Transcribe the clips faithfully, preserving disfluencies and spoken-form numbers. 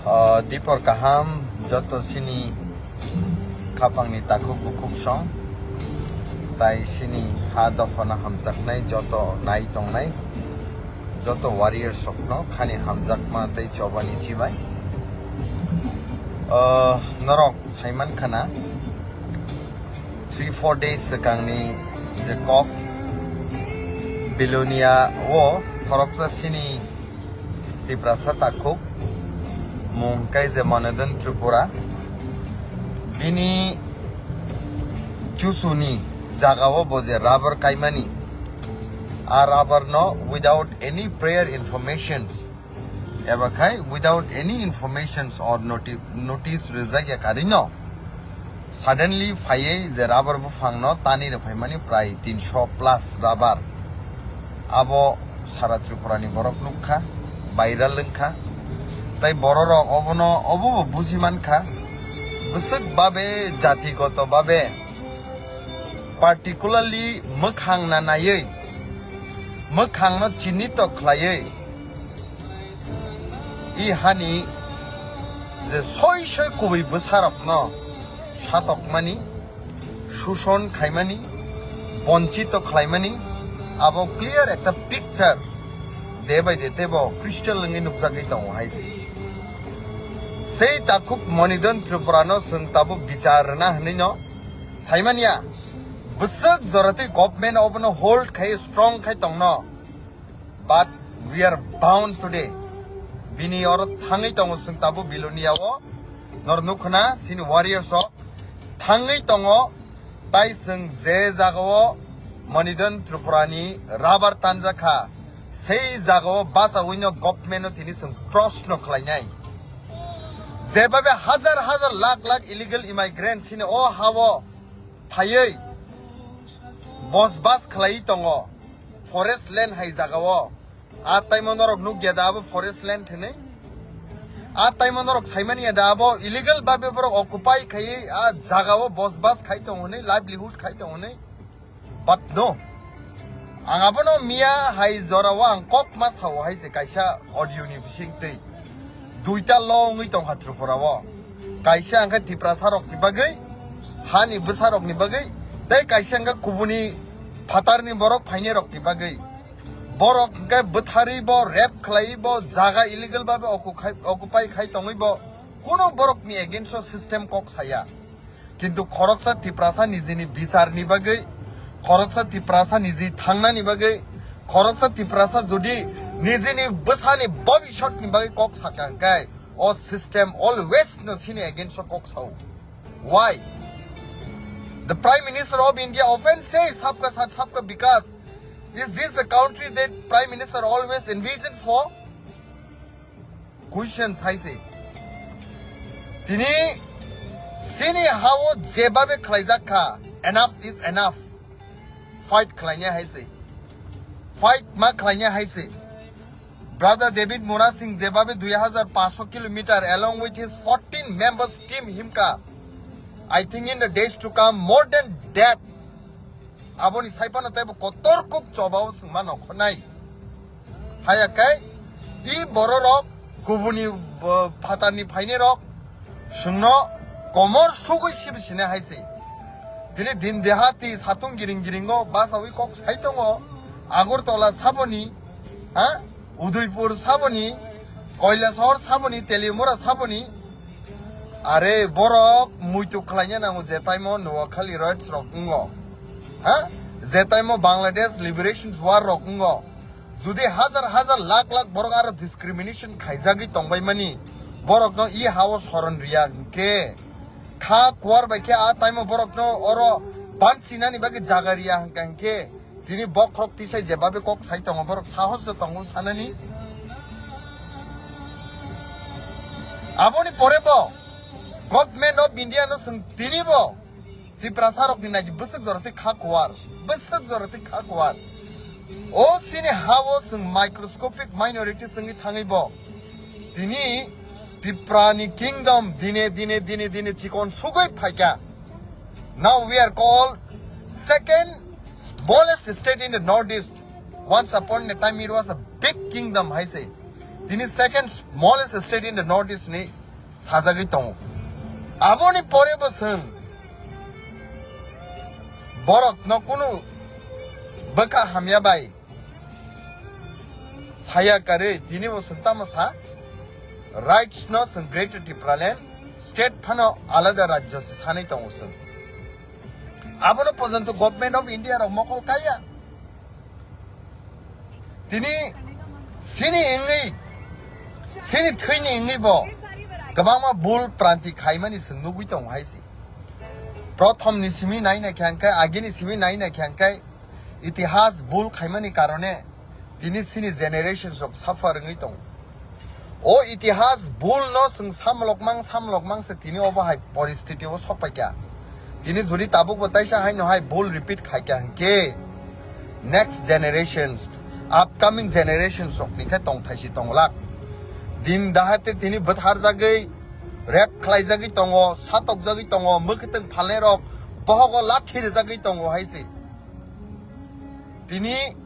O, dipor kaham joto sini khapangni takhuk bukhuk song, tai sini ha dophano hamjaknai joto nai tongnai, joto warriors rokno khani hamjakma tei chobani chibai. O, norok saiman khana, three four days swkangni je kok Bilonia o khoroksa sini Tiprasa takhuk mung kai je Manodon Tripura, bini chusuni jagao bo je rubber kaimani, a rubber no without any prior informations eba khai without any informations or noti-, notice rijak ya karino suddenly phaiwi je rubber buphangno tani rwphaimani prai tinsho plus rubber. Abo sara Tripurani borok nukha, viral wngkha. Tai bororok obono obobo buji mankha. Bwswk babe, jatigoto babe, particularly mwkhang na naiwi, mwkhangno chinito khlaiwi, i hani je soi soi kubui bwsarokno satokmani, suson khaimani, bonchito khlaimani, abo clear ekta picture day by day teibo crystal wngwi nukjagwi tongo hai se. Sei takhuk Manodon Tripurano chwng tabuk bichar rwna hwnwino saimanya, bwswk joratwi government obono hold khai, strong khai tongno. But we are bound today. Bini oro thangwi tongo chwng tabuk Bilonia o. Nor nukhna sini warriors o thangwi tongo. Tai chwng je jagao Manodon Tripurani rubber tanjakha, sei jagao bachawino government o tini chwng proshno khlainai. Jebabe hajar hajar lakh lakh illegal immigrant sini o hao phaiwi bosbas khlaiwi tongo, forest land hai jagao. A taimo norok nukya da abo forest land hwnwi? A taimo norok saimanya da abo illegal babe borok occupy khaiwi a jagao bosbas khai tongo hwnwi, livelihood khai tongo hwnwi? But no. Ang abono miya hai jorao ang kok ma sao hai se kaisa audio ni bisingtwi. Duita law wngwi tongkha Tripura o. Kaisa hwnkhe Tiprasa rokni bagwi, hani bwsa rokni bagwi, tei kaisa hwnkhe kubuni phatarni borok phainai rokni bagwi. Borok hwnkhe bwtharwi bo, rape khlaiwi bo, jaga illegal babe oku khai-, occupy khai tongwi bo, kuno borokni against o system kok saya. Kintu khoroksa Tiprasa nijini bicharni bagwi, khoroksa Tiprasa niji thangnani bagwi, khoroksa Tiprasa jodi nijini bwsani bobisotni bagwi kok saka hwnkhe, o system always no sini against o kok sao. Why? The Prime Minister of India often says, "Sabka saath, sabka vikas." Is this the country that Prime Minister always envisioned for? Question sai se. Tini sini hao jebabe khlaijak kha, enough is enough. Fight khlaina hai se. Fight ma khlaina hai se. Brother David Murasing jebabe dui hajar paanshsho kilometer along with his fourteen members team himka. I think in the days to come, more than that, aboni saipano taibo kotor kuk chobao sengma nokhornai. Haya kai, i bororok kubuni, uh, phatarni phainirok sengno komor sugui sibi sine hai se. Tini din dehati satung giring giringo basawi kok sai tongo. Agartala saboni, ha? Udaipur saboni, Kailasahar saboni, Teliamura saboni. Are borok muitu khlaina nango je taimo Noakhali riots rok wngo. Ha? Je taimo Bangladesh Liberation War rok wngo. Jodi hajar hajar lakh lakh borok aro discrimination khaijagwi tongbaimani, borokno i hao soron riya hwnkhe, kha kuar bai khe a taimo borokno oro banchinani bagwi jaga riya hwnkha hwnkhe, tini bokhorok tisai jebabe kok sai tongo, borok sahos de tongo sanani. Aboni pore bo Government of India no chwng tini bo Tiprasa rokni naidi bwswk jora tei kha kuar, bwswk jora tei kha kuar. O chini hao chwng microscopic minority chwngwi thangwi bo tini Tiprani kingdom dine, dine, dine, dine chikon sugwi phaikha. Now we are called second smallest state in the northeast. Once upon a time it was a big kingdom, hai se. Tini second smallest state in the North East ni sajagwi tongo. Aboni pore bo chwng borok no kunu bwkha hamya bai saya karwi tini bo chwng tamo sa, rights no chwng Greater Tipraland state phano alada rajyo se sanwi tongo chwng. Abono porjonto Government of India rok mokol kaiya. Tini sini wngwi, sini thwini wngwi bo kwbangma bul pranti khaimani chwng nugwi tongo hai se. Prothom ni simi nai nai khe hwnkhe, agini simi nai nai khe hwnkhe, itihas bul khaimani karone tini sini generations rok suffer wngwi tongo. O itihas bul no chwng samlok mang, samlok mang se tini obo hai poristiti o sok pai kha. Tini jodi tabuk bo taisa hai no hai bul repeat khai kha hwnkhe next generations, upcoming generations rok ni khe tong thaisi tong lak. Din dahate tini bwthar jagwi, rape khlai jagwi tongo, satok jagwi tongo, mwkhwtwng phalnai rok bohogo lathi rijagwi tongo hai se. Tini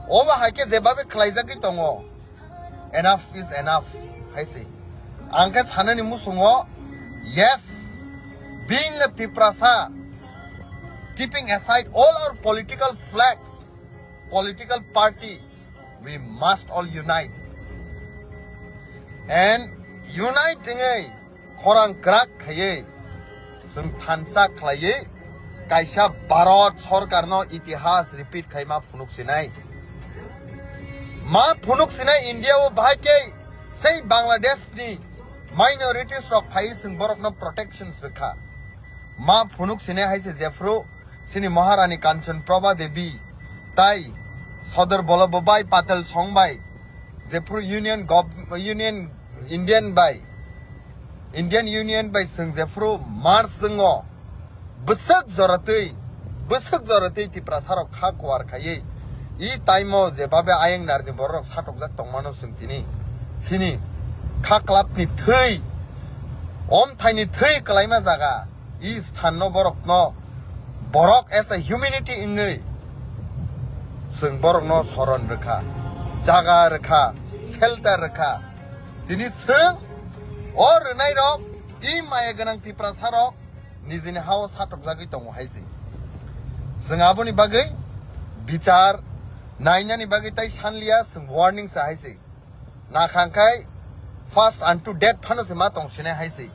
obo hai khe jebabe khlai jagwi tongo. Enough is enough hai se. Ang khe sanani musungo, yes, being a Tiprasa, keeping aside all our political flags, political party, we must all unite. And unite wngwi khorang kwrak khaiwi chwng thansa khlaiwi kaisa Bharat sorkarno itihas repeat khaima phunuk sinai. Ma phunuk sinai India o bahai khe sei Bangladesh ni minorities rok phaiwi chwng borokno protection rwkha. Ma phunuk sinai hai se jephru chini Maharani Kanchan Prabha Devi tai Sodor Vallabhbhai Patel song bai jephru Union Gov-, Union Indian bai, Indian Union bai chwng jephru March wngo, bwswk joratwi, bwswk joratwi Tiprasa rok kha kuar khaiwi i time o jebabe ayang narni borok rok satokjak tongmano chwng tini sini kha club ni thwi, omthai ni thwi kwlaima jaga. I sthanno borokno, borok as a humanity wngwi chwng borokno soron rwkha, jaga rwkha, shelter rwkha. Tini chwng o rwnairok, i maya gwnang Tiprasarok nijini hao satokjagwi tongo hai se. Chwng aboni bagwi bichar nainani bagwi tai sanliya, chwng warning sa hai se. Nakhang khai first unto death phano se ma tong sinai hai se.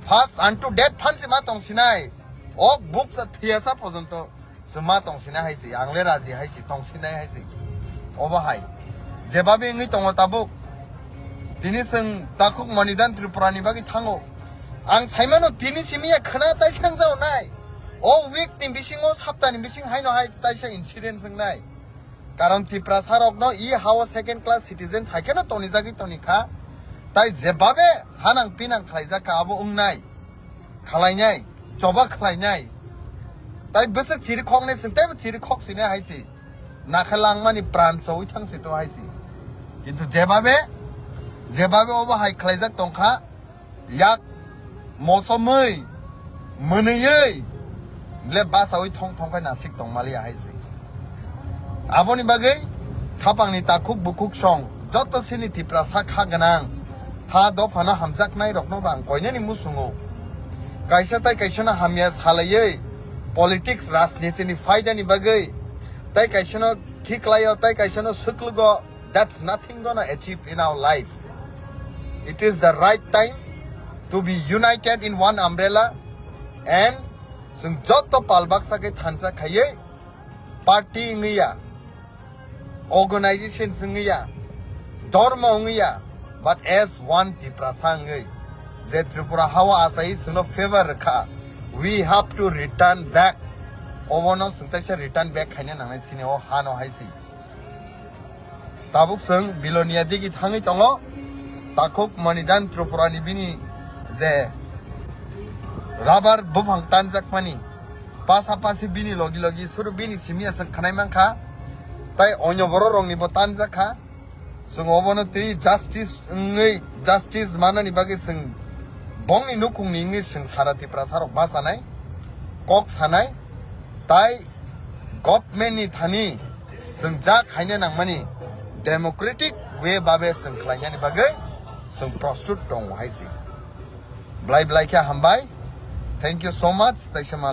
First unto death phan se ma tong sinai. Ok buksa thiyasa porjonto se ma tong sinai hai se. Ang le raji hai se, tong sinai hai se. Obo hai. Jebabe wngwi tongo tabuk. Tini chwng takhuk Manidan Tripura ni bagwi thango. Ang saimano tini simi ya khna tai sangjao nai. O week ni bisingo, sapta ni bising haino hai taisa incident wngnai. Karon Tiprasa rokno i hao second class citizens hai kheno tonijagwi tonikha. Tai jebabe hanang pinang khlaijak kha abo wngnai. Khlainai, choba khlainai. Tai bwswk chiri khoknai chwng teibo chiri khok sinai hai se. Nakha langmani pran chowi thang se to hai se. Kintu jebabe, jebabe obo hai khlaijak tongkha. Yak mosomwi, mwnwiwi, le basawi thong thong khai nasik tong maliya hai se. Aboni bagwi khapangni takhuk bukhuk song, joto sini Tiprasa kha gwnang, ha dophano hamjaknai rokno bo ang koinani musungo. Kaisa tai kaisano hamya salaiwi, politics, rajniti ni phaida ni bagwi, tai kaisano khiklaio, tai kaisano swklugo, that's nothing gonna achieve in our life. It is the right time to be united in one umbrella and chwng joto pal baksa khe thansa khaiwi party wngwi ya, organization wngwi ya, dhormo wngwi ya, but as one Tiprasa wngwi je Tripura hao achai chwngno favor rwkha, we have to return back. Obono chwng taisa return back khaina nangnai chini o hano hai se. Tabuk chwng Bilonia digi thangwi tongo. Takhuk Manidan Tripura ni bini je rubber buphang tanjakmani, pasa pasi bini logi logi suru bini simi aswk khanai mankha. Tai onyo borok rokni bo tanjakha. Chwng obono twi justice wngwi, justice manani bagwi chwng bongni nukhungni wngwi chwng sara Tiprasa rok ma sanai, kok sanai, tai government ni thani chwng ja khaina nangmani democratic Wi babe chwng khlainani bagwi chwng prostut tongo hai se. Blai blai khe hambai. Thank you so much. Taisa malai.